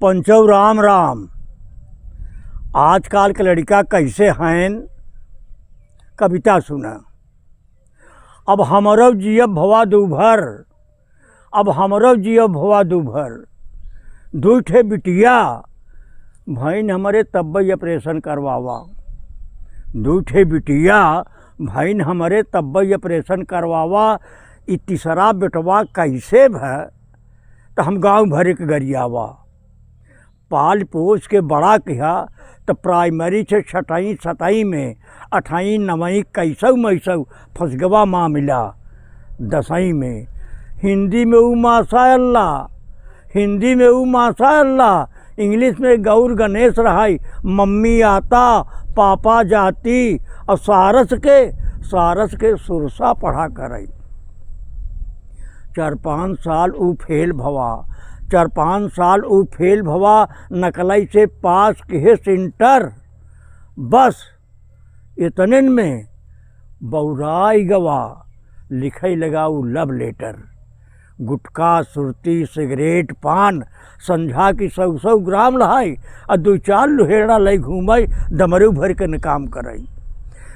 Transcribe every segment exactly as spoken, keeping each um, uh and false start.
पंचौ राम राम। आजकाल के लड़िका कैसे हैं, कविता सुना। अब हमरौ जियब भवा दू भर, अब हमरौ जियब भवा दू भर। दुइ ठे बिटिया भइन हमरे तब्बै ऑपरेशन करवावा। दुइ ठे बिटिया भइन हमरे तब्बै ऑपरेशन करवावा। ई तीसरा बेटवा कैसे भ त हम गाँव भरे के गरियावा। पाल पोस के बड़ा किहा त प्राइमरी से छठई सतई में, अठई नवई कैसौ मैसौ फंस गवा मामिला दसई में। हिंदी में ऊ माशा अल्लाह, हिंदी में ऊ माशा अल्लाह, इंग्लिश में गौर गणेश रहाई, मम्मी आता, पापा जाती, और सारस के, सारस के सुरसा पढ़ा करई। चार पाँच साल ऊ फेल भवा, चार पाँच साल ऊ फेल भवा, नकलई से पास किहेस इंटर। बस इतनेन में बौराई गवा, लिखई लगा ऊ लव लेटर। गुटखा, सुरती, सिगरेट, पान, संझा की सौ सौ ग्राम लहाई, आ दुइ चार लुहेड़ा लई घूमई, दमरू भर के न काम करई।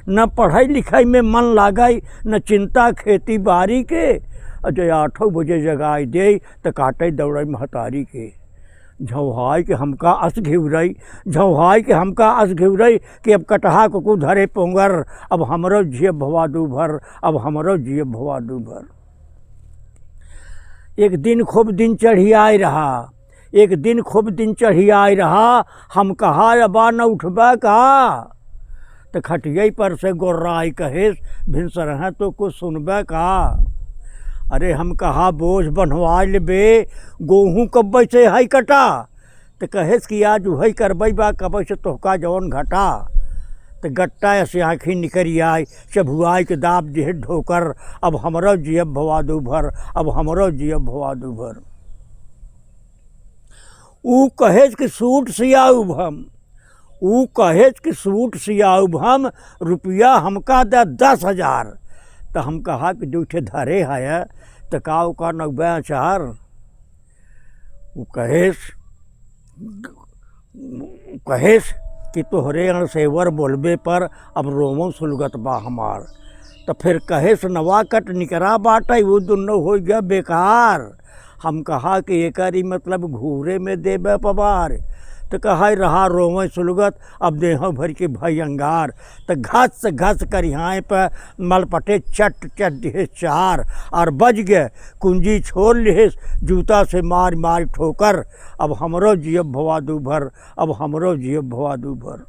न पढ़ई लिखई में मन लागई, न चिंता खेती बारी के, आ जे आठौ बजे जगाई देई, त काटई दौड़ई महतारी के। झौहाई के हमका अस घिउरई, झौहाई के हमका अस घिउरई कि अब कटहा कुकु धरे पोंगर, अब हमरौ जियब भवा दू भर, अब हमरौ जियब भवा दू भर। एक दिन खूब दिन चढ़ियाए रहा, एक दिन खूब दिन चढ़ियाए रहा, हम कहा, "अबा न उठबे का?" त खटियई पर से गोर्राई कहेस, "भिनसरहा तो कुछ सुनबे का?" अरे हम कहा, "बोझ बन्हवाइ लेबे, गोहूँ कब्बै से हई कटा।" त कहेस कि आज उहई करबई बा, कब्बै से तोहका जौन घटा। त गट्टा अस आँखी निकरि आइ, चभुआइ के दाब दिहे ढोकर, अब हमरौ जियब भवा दू भर, अब हमरौ जियब भवा दू भर। ऊ कहेस कि सूट सियाउब हम, ऊ कहेस कि सूट सियाउब हम, रुपया हमका द दस हजार। त हम कहा कि दुइ ठे धरे हया, त का ओका नौबे अचार? ऊ कहेस, कहेस कि तोहरे अणसेवर बोलबे पर अब रोवो सुलगत बा हमार। त फिर कहेस, "नवा कट निकरा बाटै, ऊ दुन्नो होइ गया बेकार।" हम कहा कि एकर ई मतलब घूरे में देबे पवार। त कहै, "रहा रोवै सुलगत, अब देहौ भर के भई अंगार।" त घस घस करिहाए पे मलपटे चट चट दिहे चार, और बज गए कुंजी छोड़ लिहे जूता से मार मार ठोकर। अब हमरौ जियब भवा दू भर, अब हमरौ जियब भवा दू भर।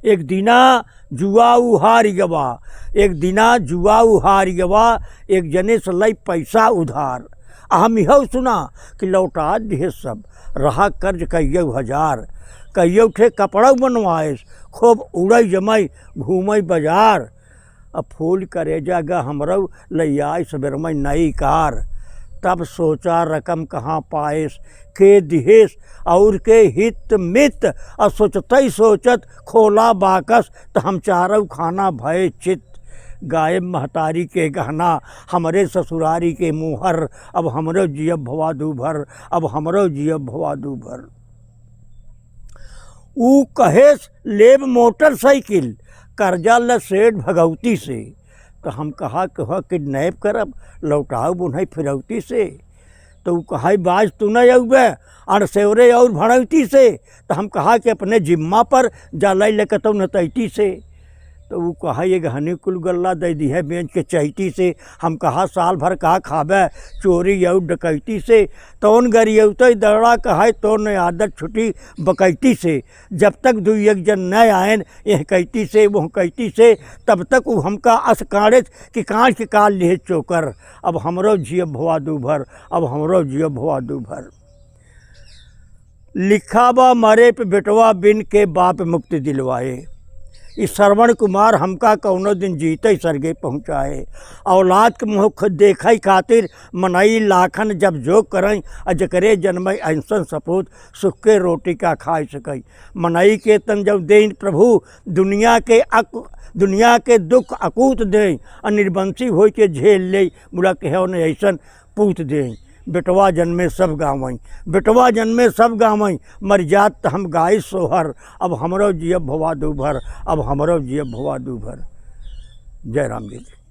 एक दिना जुआ ऊ हारि गवा, एक दिना जुआ ऊ हारि गवा, एक जने से लई पैसा उधार। आ हम इहौ सुना कि लौटा दिहे सब, रहा कर्ज कइयौ हजार। कइयौ ठे कपड़ौ बनवाएस, खूब उड़ै जमई घूमई बजार। अब फूल करेजा ग हमरौ लइयाई सबेर में नई कार। तब सोचा रकम कहाँ पाएस, के दिहेस और के हित मित। अब सोचतई सोचत खोला बाकस, त हम चारौ खाना भए चित। गायब महतारी के गहना, हमरे ससुरारी के मुहर, अब हमरौ जियब भवा दू भर, अब हमरौ जियब भवा दू भर। ऊ कहेस लेब मोटरसाइकिल, कर्जा ल सेठ भगौती से। त हम कहा कि ह किडनैप करब, लौटाउब उन्हई फिरौती से। त ऊ कहै बाज तू न अउबे, अणसेवरे और भड़ौती से। त हम कहा कि अपने जिम्मा पर जा लइ ले कतौ नतैती से। त ऊ कहै ये गहनी कुल गल्ला दइ दिहे बेंच के चैती से। हम कहा साल भर का खाबे चोरी और डकैती से। तौन गरियौतै दौड़ा कहै तौन आदत छुटी बकैती से। जब तक दुइ एक जन न आएन एह कैती से, वोह कैती से, तब तक ऊ हमका अस काढ़ेस कि काढ़ के काल लिहे चोकर। अब हमरौ जियब भवा दू भर, अब हमरौ जियब भवा दू भर। लिखा बा मरे पे बेटवा बिन के बाप मुक्ति दिलवाए। ई श्रवण कुमार हमका कौनो दिन जीतै सरगे पहुँचाए। औलाद के मुँह खुद देखै खातिर मनई लाखन जब जोग करैं, आ जकरे जनमै ऐसन सपूत सुख के रोटी का खाइ सकै। मनई के तन जब देइन प्रभु, दुनिया के अक-, दुनिया के दुख अकूत देइन, आ निर्बंसी होइ के झेल लेइ, मुड़ा केहौ न ऐसन पूत देइन। बेटवा जन्मे सब गावई, बेटवा जन्मे सब गावई, मर जात त हम गाई सोहर, अब हमरो जियब भवा दूभर, अब हमरो जियब भवा दूभर। जय राम जी की।